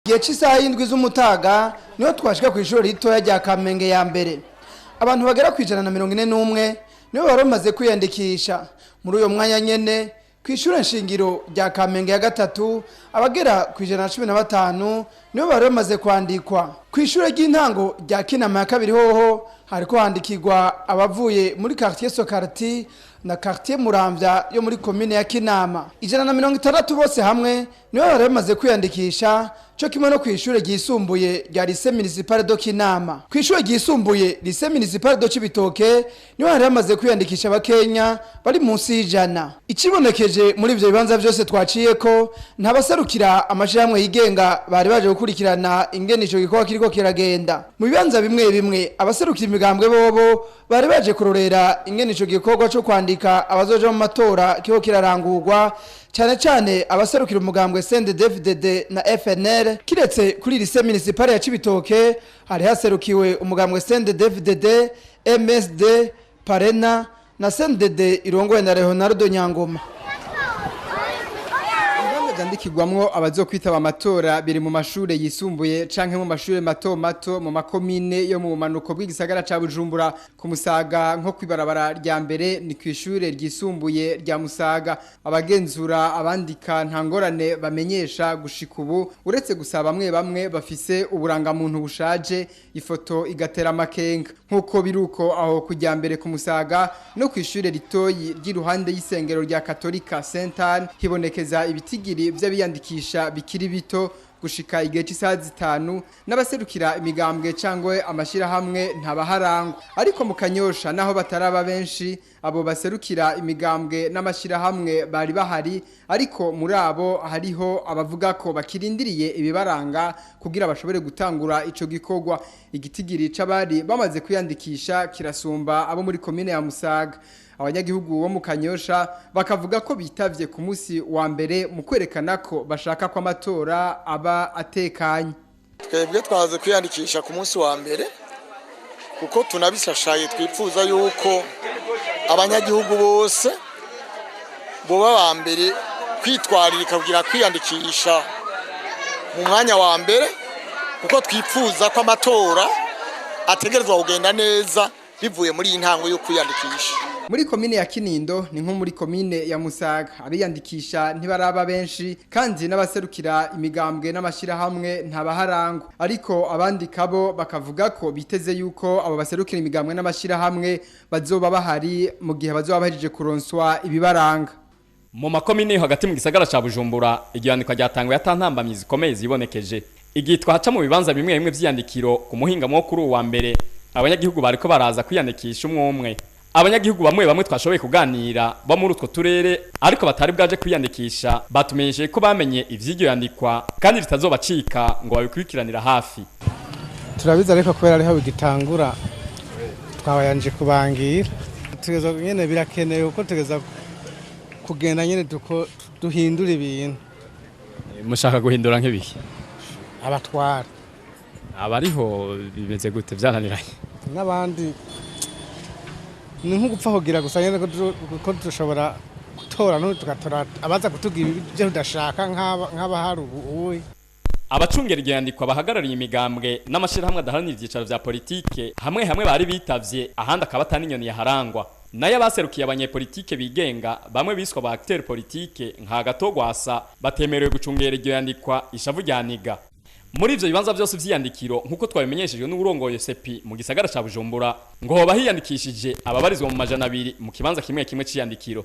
Igihe cy'isaha 7 z'umutaga niho twashika ku ishuri ritoya rya Kamenge ya mbere. Abantu bagera ku 141 nibo bari bamaze kwiyandikisha. Muri uyo mwanya nyene ku ishure nshingiro rya Kamenge ya gatatu abagera ku 115 nibo bari bamaze kwandikwa. Ku ishure ry'intango rya Kinama ya kabiri hoho hariko handikirwa abavuye muri quartier Sokarti na quartier Muramvya yo muri commune ya Kinama. 160 bose hamwe nibo bari bamaze kwiyandikisha, cyo kimwe no ku ishure ryisumbuye rya Lycée Municipal de Kinama. Ku ishure ryisumbuye Lycée Municipal de Cibitoke niho hari bamaze kwiyandikisha abakenya bari munsi y'ijana. Ikibonekeje muri ivyo bibanza vyose twaciye ko ntabaserukira amashirahamwe yigenga bari baje gukurikirana ingene ico gikorwa kiriko kiragenda. Mu bibanza bimwe bimwe abaserukira imigambwe bobo bari baje kurorera ingene ico gikorwa co kwandika abazoja mu matora kiriko kirarangurwa, cyane cyane abaserukira umugambwe CNDD-FDD na FNL. Kiretse kuri Lycée Municipal ya Cibitoke hari haserukiwe umugambwe CNDD-FDD, MSD, Parena na CNDD irongowe na Leonardo Nyangoma. Ibibanza vyandikirwamwo abazokwitaba amatora biri mu mashure yisumbuye canke mu mashure mato mato mu makomine yo mu bumanuko bw'igisagara ca Bujumbura. Ku Musaga nko kwibarabara rya mbere ni kw'ishure ryisumbuye rya Musaga. Abagenzura abandika nta ngorane bamenyesha gushika ubu, uretse gusa bamwe bamwe bafise uburangamuntu bushaje, ifoto igatera amakenga. Nkuko biruko aho kujya mbere ku Musaga no kw'ishure ritoyi ry'iruhande y'isengero rya Katolika Saint Anne hibonekeza ibitigiri vy'abiyandikisha bikiri bito gushika igihe cy'isaha 5, n'abaserukira imigambwe cangwe amashirahamwe ntabaharangwa. Ariko mu Kanyosha naho bataraba benshi, abo baserukira imigambwe n'amashirahamwe bari bahari, ariko muri abo hariho abavuga ko bakirindiriye ibibaranga kugira bashobore gutangura ico gikorwa. Igitigiri c'abari bamaze kwiyandikisha kirasumba abo muri komine ya Musaga. Abanyagihugu bo mu Kanyosha bakavuga ko bitavye ku musi wa mbere mu kwerekana ko bashaka ko amatora aba atekanye. Twebwe twaze kwiyandikisha ku munsi wa mbere kuko tunabisashaye, twipfuza yuko abanyagihugu bose boba ba mbere kwitwaririka kugira kwiyandikisha mu mwanya wa mbere, kuko twipfuza ko amatora ategerezwa kugenda neza bivuye muri iyi ntango yo kwiyandikisha. Muri komine ya Kinindo ni nko muri komine ya Musaga abiyandikisha ntibaraba benshi, kandi n'abaserukira imigambwe n'amashirahamwe ntabaharangwa. Ariko abandi kabo bakavuga ko biteze yuko abo baserukira imigambwe n'amashirahamwe bazoba bahari mu gihe bazoba bahejeje kuronswa ibibaranga. Mu makomine hagati mu gisagara ca Bujumbura igiyandikwa ryatangwe yatantambamye zikomeye zibonekeje. Igihe twaca mu bibanza bimwe bimwe vy'iyandikiro ku muhingamo wo kuri uwa mbere, abanyagihugu bariko baraza kwiyandikisha umwe umwe. Abanyagihugu bamwe bamwe twashoboye kuganira bo muri utwo turere ariko batari bwaje kwiyandikisha batumenyesheje ko bamenye ivy'iryo yandikwa kandi ritazobacika ngo babikurikiranira hafi. Turabizi ariko kubera ariho bigitangura twabayanje kubangira. Tugeza nyene birakenewe kuko tugeza kugenda nyene duhindura ibintu. Mushaka guhindura nk'ibiki? Abatwara. Abariho bimeze gute vyananiranye? N'abandi ni nko gupfa kugira gusa nyene ko dushobora gutora no tugatora abaza kutugira ibyo tudashaka nk'aba hari ubu. Abacungera ivyandikwa bahagarariye imigambwe n'amashirahamwe adaharanira ivyicaro vya politike hamwe hamwe bari bitavye, ahandi akaba ataninyoni yaharangwa. Nayo abaserukiye abanyepolitike bigenga bamwe biswa ba acteur politike nka Gatogwasa batemerewe gucungera iryo yandikwa ishavu ryaniga. Muri ivyo bibanza vyose vy'iyandikiro nkuko twabimenyeshejwe n'urongoye Sepi mu gisagara ca Bujumbura, ngo hoba hiyandikishije ababarizwa mu 200 mu kibanza kimwe kimwe c'iyandikiro.